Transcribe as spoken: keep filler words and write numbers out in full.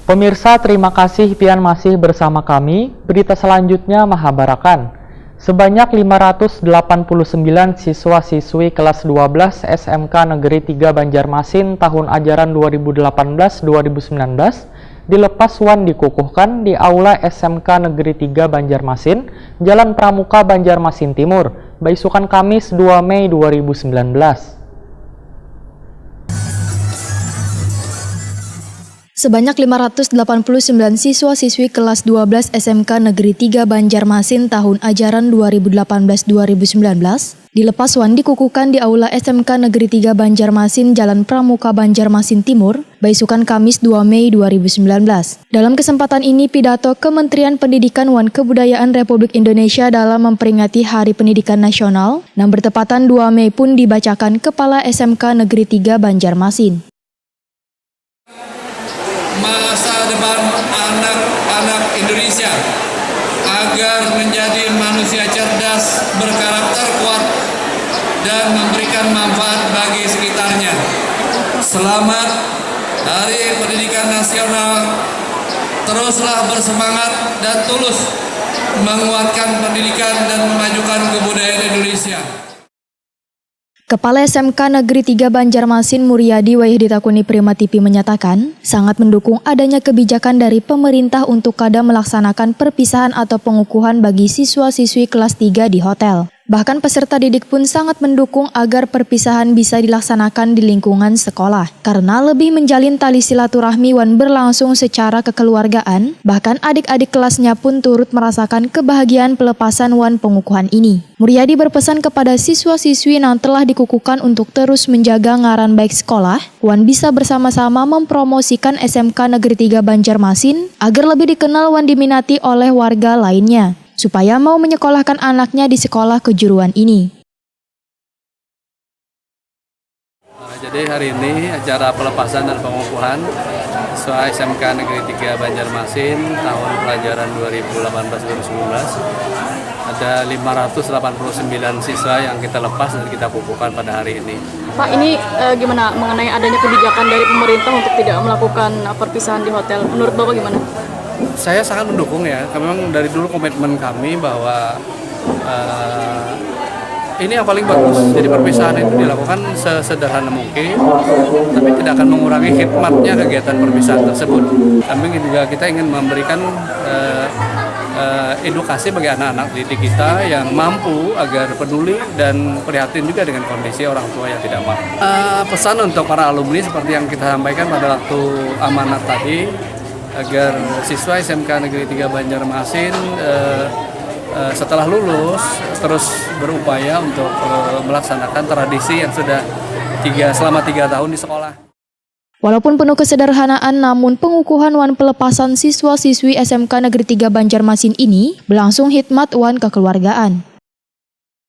Pemirsa, terima kasih pian masih bersama kami. Berita selanjutnya mahabarakan. Sebanyak lima ratus delapan puluh sembilan siswa-siswi kelas dua belas S M K Negeri tiga Banjarmasin tahun ajaran dua ribu delapan belas dua ribu sembilan belas dilepas wan dikukuhkan di Aula S M K Negeri tiga Banjarmasin, Jalan Pramuka, Banjarmasin Timur, baisukan Kamis dua Mei dua ribu sembilan belas. Sebanyak lima ratus delapan puluh sembilan siswa-siswi kelas dua belas S M K Negeri tiga Banjarmasin tahun ajaran dua ribu delapan belas dua ribu sembilan belas dilepas wan dikukuhkan di Aula S M K Negeri tiga Banjarmasin, Jalan Pramuka, Banjarmasin Timur, baisukan Kamis dua Mei dua ribu sembilan belas. Dalam kesempatan ini, pidato Kementerian Pendidikan wan Kebudayaan Republik Indonesia dalam memperingati Hari Pendidikan Nasional nang bertepatan dua Mei pun dibacakan Kepala S M K Negeri tiga Banjarmasin. Masa depan anak-anak Indonesia agar menjadi manusia cerdas, berkarakter kuat, dan memberikan manfaat bagi sekitarnya. Selamat Hari Pendidikan Nasional. Teruslah bersemangat dan tulus menguatkan pendidikan dan memajukan kebudayaan Indonesia. Kepala S M K Negeri tiga Banjarmasin, Muryadi, wayah ditakuni Prima T V, menyatakan sangat mendukung adanya kebijakan dari pemerintah untuk kada melaksanakan perpisahan atau pengukuhan bagi siswa-siswi kelas tiga di hotel. Bahkan peserta didik pun sangat mendukung agar perpisahan bisa dilaksanakan di lingkungan sekolah, karena lebih menjalin tali silaturahmi wan berlangsung secara kekeluargaan. Bahkan adik-adik kelasnya pun turut merasakan kebahagiaan pelepasan wan pengukuhan ini. Muryadi berpesan kepada siswa-siswi nang telah dikukuhkan untuk terus menjaga ngaran baik sekolah wan bisa bersama-sama mempromosikan S M K Negeri tiga Banjarmasin agar lebih dikenal wan diminati oleh warga lainnya, supaya mau menyekolahkan anaknya di sekolah kejuruan ini. Jadi hari ini acara pelepasan dan pengukuhan siswa S M K Negeri tiga Banjarmasin tahun pelajaran dua ribu delapan belas dua ribu sembilan belas. Ada lima ratus delapan puluh sembilan siswa yang kita lepas dan kita kukuhkan pada hari ini. Pak, ini, eh, gimana mengenai adanya kebijakan dari pemerintah untuk tidak melakukan, eh, perpisahan di hotel? Menurut Bapak gimana? Saya sangat mendukung ya, memang dari dulu komitmen kami bahwa, eh, ini yang paling bagus. Jadi perpisahan itu dilakukan sesederhana mungkin, tapi tidak akan mengurangi khidmatnya kegiatan perpisahan tersebut. Samping juga kita ingin memberikan, eh, eh, edukasi bagi anak-anak didik kita yang mampu agar peduli dan prihatin juga dengan kondisi orang tua yang tidak mampu. Eh, pesan untuk para alumni seperti yang kita sampaikan pada waktu amanat tadi, agar siswa S M K Negeri tiga Banjarmasin, eh, eh, setelah lulus terus berupaya untuk, eh, melaksanakan tradisi yang sudah tiga, selama tiga tahun di sekolah. Walaupun penuh kesederhanaan, namun pengukuhan wan pelepasan siswa-siswi S M K Negeri tiga Banjarmasin ini berlangsung hikmat wan kekeluargaan.